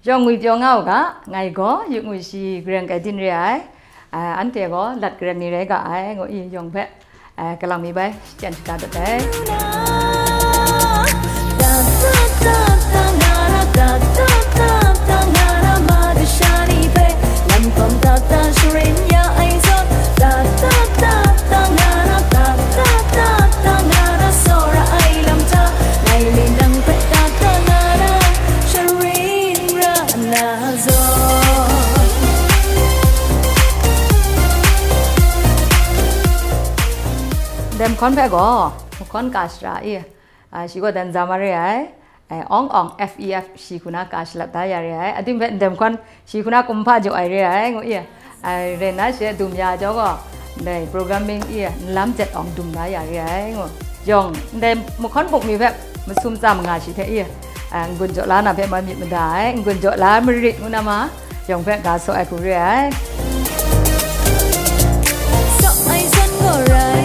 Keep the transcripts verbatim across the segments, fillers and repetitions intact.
Yawng ngwi pyaw nga u ga, ngai gaw yuk ngwi shi gareng kai din re ai, a, anhte gaw lat gareng ni rai ga ai, ngu i yawng hpe, a, kalang mi bai, shachyen shaga dat ai. Ndai mahkawn hpe gaw, mahkawn ka shara i, a, shi gaw dan za ma re ai, ai, awng awng F E F shi hku na ka shalap da ya re ai, ating hpe ndai mahkawn shi hku na kumhpa jaw ai re ai, ngu i, ai, rai nna shi dum ya jau gaw, ndai programming i, nlam jet awng dum da ya re ai, ngu. Yawng, ndai mahkawn buk mi hpe masum tsa manga shi hte i, a, n-gun jaw la na hpe mai myit mada ai, n-gun jaw la marit ngu na ma, yawng hpe ga saw ai hku re ai. Saw ai zawn gaw rai,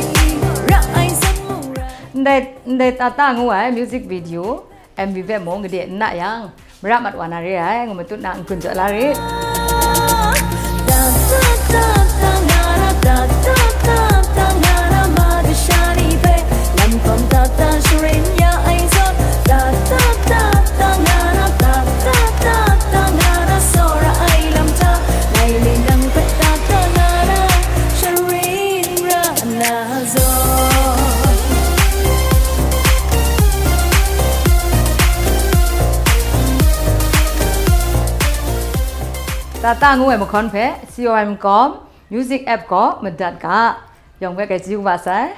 ra ai zawn mung rai. Ndai, ndai Tata ngu ai music video, M V hpe mung gade n na yang, mara mat wa na re ai, ngu matut na n-gun jaw la rit. Tata ngu ai mahkawn hpe C O M com Music App kaw madat ga, yawng hpe grai chyeju kaba sai.